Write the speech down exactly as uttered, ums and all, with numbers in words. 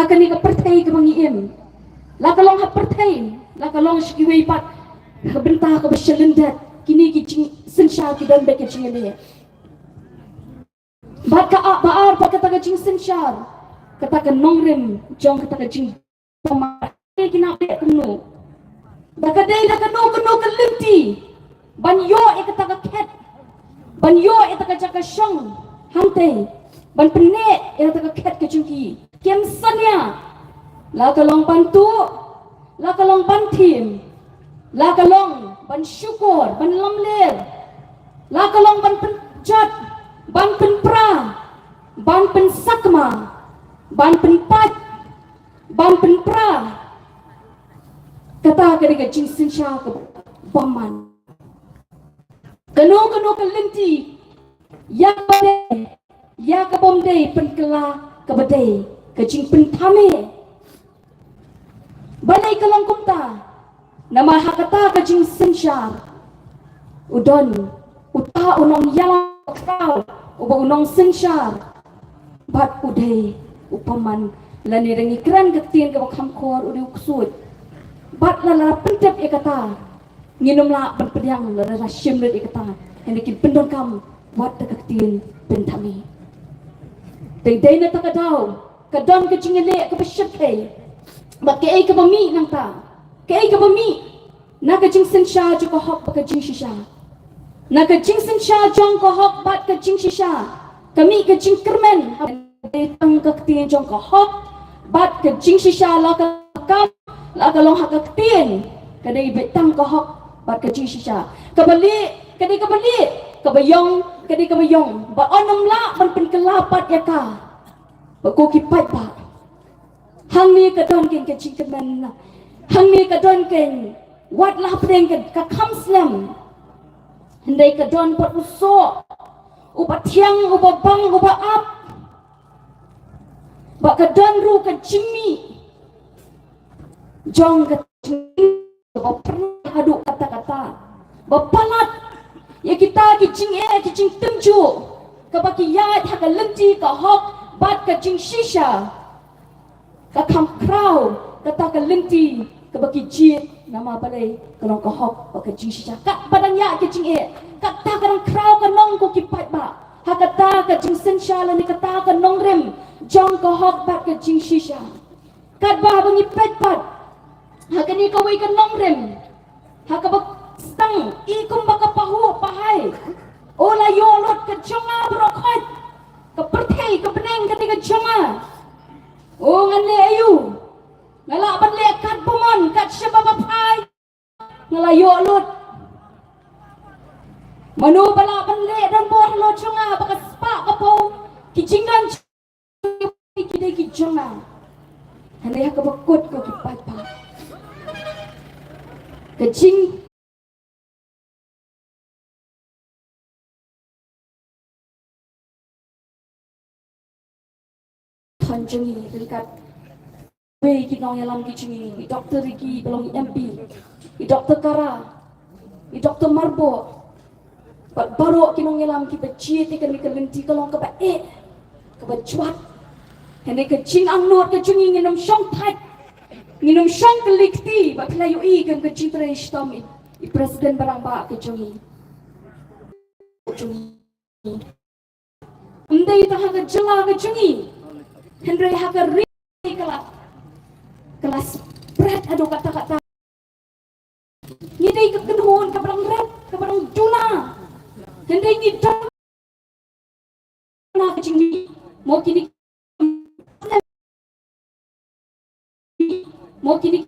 kane ka pyrthei kaba ngi im, la ka long ha pyrthei, la ka long sha kiwei pat ka bynta kaba shalyndet, kine ki jingsynshar ki don bad ka jingïaleh. Bad ka, ah, ba ar pat kata ka jingsynshar, kata ka nongrim jong kata ka jing- Ki nang beh kumno. Da ka dei da kano kano ka lynti ban ïoh ïa kata ka khet, ban ïoh ïa kata ka jaka shong hangtei, ban pynneh ïa kata ka khet ka jong ki. Kim sania, la ka long ban tuh, la ka long ban thim, la ka long ban shukor, ban lamler, la ka long ban pynjot, ban pynpra, ban pynsakma, ban pynpait, ban pynpra. Kata ka dei ka jingsynshar ka bymman. Kano kano ka lynti, ïa kaba dei, ïa kaba ym dei, pynkylla kaba dei ka jingpynthame. Balei ka long kumta? Namar ha kata ka jingsynshar u don uta u nongïalam khraw, uba u nongsynshar. Bad u dei u bymman, lane da ngi kren ka ktien kaba kham khor, u dei u ksuid. Bad lada pyntip ïa kata, ngin ym lah ban pdiang lada shim rit ïa kata. Hynrei kin pyndonkam wat da ka ktien pynthame. Te dei na kata ka daw ka don ka jingïaleh kaba shyrkhei. Bad kaei kaba mih nangta? Kaei kaba mih na ka jingsynshar jong ka hok bad ka jingshisha? Na ka jingsynshar jong ka hok bad ka jingshisha, ka mih ka jingkyrmen. Haba dei tang ka ktien jong ka hok bad ka jingshisha, la ka kam, la ka long ha ka ktien, ka dei beit tang ka hok bad ka jingshisha. Kaba lieh ka dei kaba lieh, kaba ïong ka dei kaba ïong. Ba yn ym lah ban pynkylla pat ïa ka. Ba ko ki paidbah, hangne ka don kein ka jingkyrmen, hangne ka don kein wat la pdeng ka, ka kham slem. Hynrei ka don pat u soh uba thiang, uba bang, uba ap. Ba ka don ruh ka jingmih jong ka jingim ba pyrshah haduh katta katta, ba palat ïa kita ki jingeh, ki jingtynjuh kaba ki ïaid ha ka lynti ka hok bad ka jingshisha. Ka kham khraw kata ka lynti kaba ki jied, namar balei? Ka long ka hok bad ka jingshisha. Katba dang ïaid ka jingeh, kata ka dang khraw ka nong, ko ki paidbah, ha kata ka jingsynshar lane kata ka nongrim jong ka hok bad ka jingshisha. Katba haba ngi peit pat ha kane kawei ka nongrim, ha kaba sdang i kumba ka pahuh pahai: O, la ïoh lut ka jong nga baroh khoit, ka pyrthei ka bneng ka dei ka jong nga. O, ngan leh aïu? Nga lah ban leh katba mon, kat shaba ba phai, nga la ïoh lut. Mano ba lah ban leh donbor halor jong nga, ba ka spah ka phew ki jingdon ki dei ki jong nga? Hynrei ha kaba kut, ko ki paidbah, ka jing- thon jong ngi ryngkat wei ki nongïalam ki jong ngi, i Doktor Ricky ba long i M P, i Doktor Kara, i Doktor Myrboh, bad baroh ki nongïalam kiba jied ïa kane ka lynti, ka long kaba eh, kaba jwat. Hynrei ka jingangnud ka jong ngi, ngin ym shong thait, ngin ym shong kylli kti, ba phi la ïohi kum ka jingtrei shitom i, i President ba rangbah ka jong ngi. Jong ngi. Ym dei tang ha ka jylla ka jong ngi, hynrei ha ka ri ka la, ka la spread haduh katta katta. Ngi dei ka kynhun kaba dang rit, kaba dang duna, hynrei ngi don na ka jingmih. Mo kine, mo kine